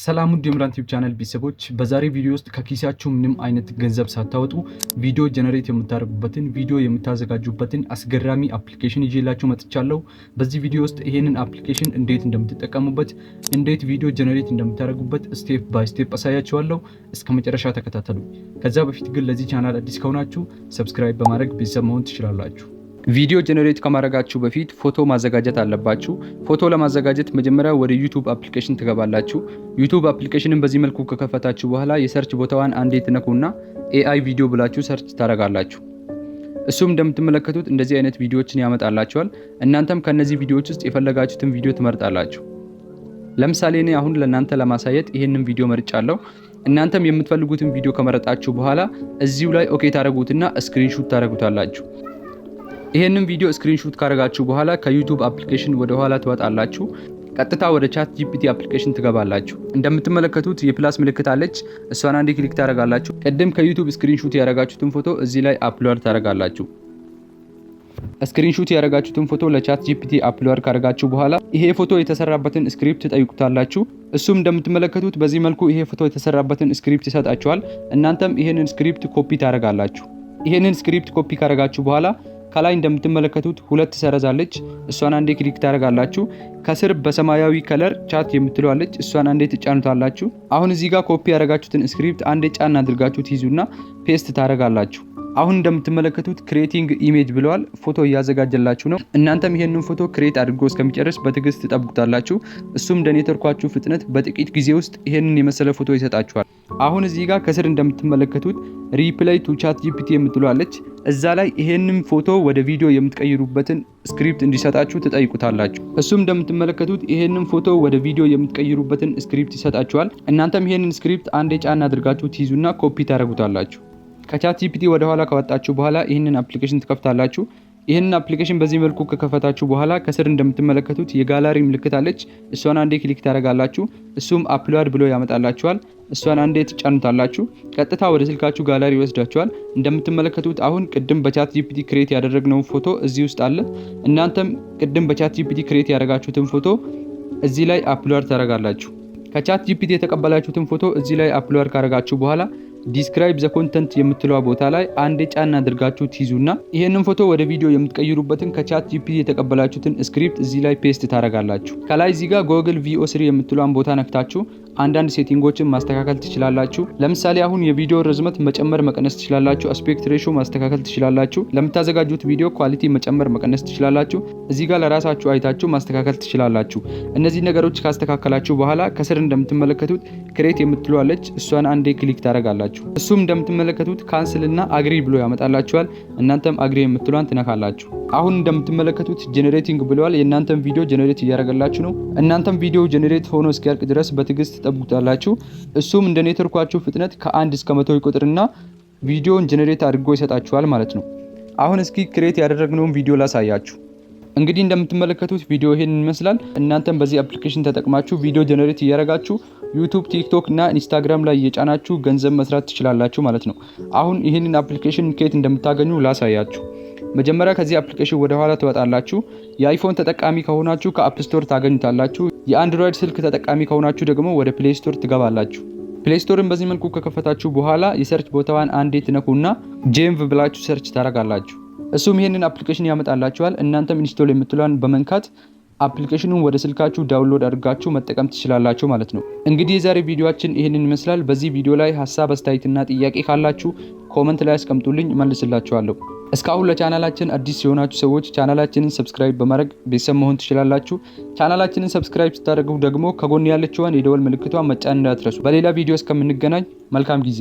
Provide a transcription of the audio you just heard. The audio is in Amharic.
ሰላም ውድ የምራን ቲዩብ ቻናል ቤተሰቦች፣ በዛሬ ቪዲዮ ውስጥ ከኪሳችሁ ምንም አይነት ገንዘብ ሳታወጡ ቪዲዮ generate የምታደርጉበትን፣ ቪዲዮ የምታዘጋጁበትን አስገራሚ application ይዤላችሁ መጥቻለሁ። በዚህ ቪዲዮ ውስጥ ይሄንን application እንዴት እንደምትጠቀሙበት፣ እንዴት ቪዲዮ generate እንደምታደርጉበት step by step አሳያችኋለሁ። እስከ መጨረሻ ተከታተሉ። ከዛ በፊት ግን ለዚህ ቻናል አዲስ ከሆናችሁ subscribe በማድረግ ቤተሰብ መሆን ትችላላችሁ። ቪዲዮ generate ከማድረጋችሁ በፊት ፎቶ ማዘጋጀት አለባችሁ። ፎቶ ለማዘጋጀት መጀመሪያ ወደ YouTube application ትገባላችሁ። YouTube application ን በዚህ መልኩ ከከፈታችሁ በኋላ የ search ቦታዋን አንዴ ትነኩና AI video ብላችሁ search ታደርጋላችሁ። እሱም እንደምትመለከቱት እንደዚህ አይነት ቪዲዮዎችን ያመጣላችኋል። እናንተም ከነዚህ ቪዲዮዎች ውስጥ የፈለጋችሁትን ቪዲዮ ትመርጣላችሁ። ለምሳሌ እኔ አሁን ለእናንተ ለማሳየት ይሄንን ቪዲዮ መርጫለሁ። እናንተም የምትፈልጉትን ቪዲዮ ከመረጣችሁ በኋላ እዚሁ ላይ okay ታደርጉትና screenshot ታደርጉታላችሁ። ይሄንን ቪዲዮ screenshot ካደረጋችሁ በኋላ ከ YouTube application ወደ ኋላ ትወጣላችሁ። ቀጥታ ወደ ChatGPT application ትገባላችሁ። እንደምትመለከቱት የ plus ምልክት አለች። እሷን አንዴ click ታደርጋላችሁ። ቅድም ከ YouTube screenshot ያደረጋችሁትን ፎቶ እዚህ ላይ upload ታደርጋላችሁ። Screenshot ያደረጋችሁትን ፎቶ ለ ChatGPT upload ካደረጋችሁ በኋላ ይሄ ፎቶ የተሰራበትን script ትጠይቁታላችሁ። እሱም እንደምትመለከቱት በዚህ መልኩ ይሄ ፎቶ የተሰራበትን script ይሰጣችኋል። እናንተም ይሄንን script copy ታደርጋላችሁ። ይሄንን script copy ካደረጋችሁ በኋላ ከላይ እንደምትመለከቱት ሁለት ሰረዝ አለች። እሷን አንዴ click ታደርጋላችሁ። ከስር በሰማያዊ color chat የምትለዋ አለች። እሷን አንዴ ትጫኑታላችሁ። አሁን እዚህ ጋር ኮፒ ያደረጋችሁትን script አንዴ ጫን አድርጋችሁ ትይዙና paste ታደርጋላችሁ። አሁን እንደምትመለከቱት creating image ብለዋል። ፎቶ እያዘጋጀላችሁ ነው። እናንተም ይሄንን ፎቶ create አድርጎ እስከሚጨርስ በትዕግስት ትጠብቁታላችሁ። እሱም እንደ ኔትወርኳችሁ ፍጥነት በጥቂት ጊዜ ውስጥ ይሄንን የመሰለ ፎቶ ይሰጣችኋል። አሁን እዚህ ጋር ከስር እንደምትመለከቱት reply to ChatGPT የምትለዋ አለች። እዛ ላይ ይሄንን ፎቶ ወደ ቪዲዮ የምትቀይሩበትን script እንዲሰጣችሁ ትጠይቁታላችሁ። እሱም እንደምትመለከቱት ይሄንን ፎቶ ወደ ቪዲዮ የምትቀይሩበትን script ይሰጣችኋል። እናንተም ይሄንን script አንዴ ጫን አድርጋችሁ ትይዙና ኮፒ ታደርጉታላችሁ። ከ ChatGPT ወደ ኋላ ከወጣችሁ በኋላ ይህንን application ትከፍታላችሁ። ይህንን application በዚህ መልኩ ከከፈታችሁ በኋላ ከስር እንደምትመለከቱት የጋላሪ ምልክት አለች። እሷን አንዴ click ታደርጋላችሁ። እሱም upload ብሎ ያመጣላችኋል። እሷን አንዴ ትጫኑታላችሁ። ቀጥታ ወደ ስልካችሁ ጋላሪ ይወስዳችኋል። እንደምትመለከቱት አሁን ቅድም በ ChatGPT create ያደረግነው ፎቶ እዚህ ውስጥ አለ። እናንተም ቅድም በ ChatGPT create ያደረጋችሁትን ፎቶ እዚህ ላይ upload ታደርጋላችሁ። ከ ChatGPT የተቀበላችሁትን ፎቶ እዚህ ላይ upload ካደረጋችሁ በኋላ describe the content የምትለዋ ቦታ ላይ አንዴ ጫን አድርጋችሁ ትይዙና ይሄንን ፎቶ ወደ ቪዲዮ የምትቀይሩበትን ከ ChatGPT የተቀበላችሁትን script እዚህ ላይ paste ታደርጋላችሁ። ከላይ እዚህ ጋር Google Veo 3 የምትለዋን ቦታ ነክታችሁ አንዳንድ setting ኦችን ማስተካከል ትችላላችሁ። ለምሳሌ አሁን የቪዲዮ ርዝመት መጨመር መቀነስ ትችላላችሁ። Aspect ratio ማስተካከል ትችላላችሁ። ለምታዘጋጁት ቪዲዮ quality መጨመር መቀነስ ትችላላችሁ። እዚህ ጋር ለራሳችሁ አይታችሁ ማስተካከል ትችላላችሁ። እነዚህ ነገሮች ካስተካከላችሁ በኋላ ከስር እንደምትመለከቱት create የምትለዋ አለች። እሷን አንዴ click ታደርጋላችሁ። እሱም እንደምትመለከቱት cancel እና agree ብሎ ያመጣላችኋል። እናንተም agree የምትሏን ትነካላችሁ። አሁን እንደምትመለከቱት generating ብለዋል። የእናንተም ቪዲዮ generate እያደረገላችሁ ነው። እናንተም ቪዲዮ generate ሆኖ እስኪያልቅ ድረስ በትዕግስት ትጠብቁታላችሁ። እሱም እንደ ኔትወርኳችሁ ፍጥነት ከ1 እስከ 100 ይቆጥርና ቪዲዮን generate አድርጎ ይሰጣችኋል ማለት ነው። አሁን እስኪ create ያደረግነውን ቪዲዮ ላሳያችሁ። እንግዲህ እንደምትመለከቱት ቪዲዮ ይሄን ይመስላል። እናንተም በዚህ application ተጠቅማችሁ ቪዲዮ generate እያደረጋችሁ YouTube፣ TikTok እና Instagram ላይ እየጫናችሁ ገንዘብ መስራት ትችላላችሁ ማለት ነው። አሁን ይህንን application ከየት እንደምታገኙ ላሳያችሁ። መጀመሪያ ከዚህ application ወደ ኋላ ትወጣላችሁ። የ iPhone ተጠቃሚ ከሆናችሁ ከ App Store ታገኙታላችሁ። የ Android ስልክ ተጠቃሚ ከሆናችሁ ደግሞ ወደ Play Store ትገባላችሁ። Play Store ን በዚህ መልኩ ከከፈታችሁ በኋላ የ search ቦታዋን አንዴ ትነኩና Genv ብላችሁ search ታደርጋላችሁ። እሱም ይሄንን application ያመጣላችኋል። እናንተም install የምትለዋን በመንካት application ኑን ወደ ስልካችሁ download አድርጋችሁ መጠቀም ትችላላችሁ ማለት ነው። እንግዲህ የዛሬ ቪዲዮአችን ይህንን ይመስላል። በዚህ ቪዲዮ ላይ ሀሳብ፣ አስተያየትና ጥያቄ ካላችሁ comment ላይ አስቀምጡልኝ፣ እመልስላችኋለሁ። እስካሁን ለቻናላችን አዲስ የሆናችሁ ሰዎች ቻናላችንን subscribe በማድረግ ቤተሰብ መሆን ትችላላችሁ። ቻናላችንን subscribe ስታደርጉ ደግሞ ከጎን ያለችዋን የደወል ምልክቷን መጫን እንዳትረሱ። በሌላ ቪዲዮ እስከምንገናኝ መልካም ጊዜ።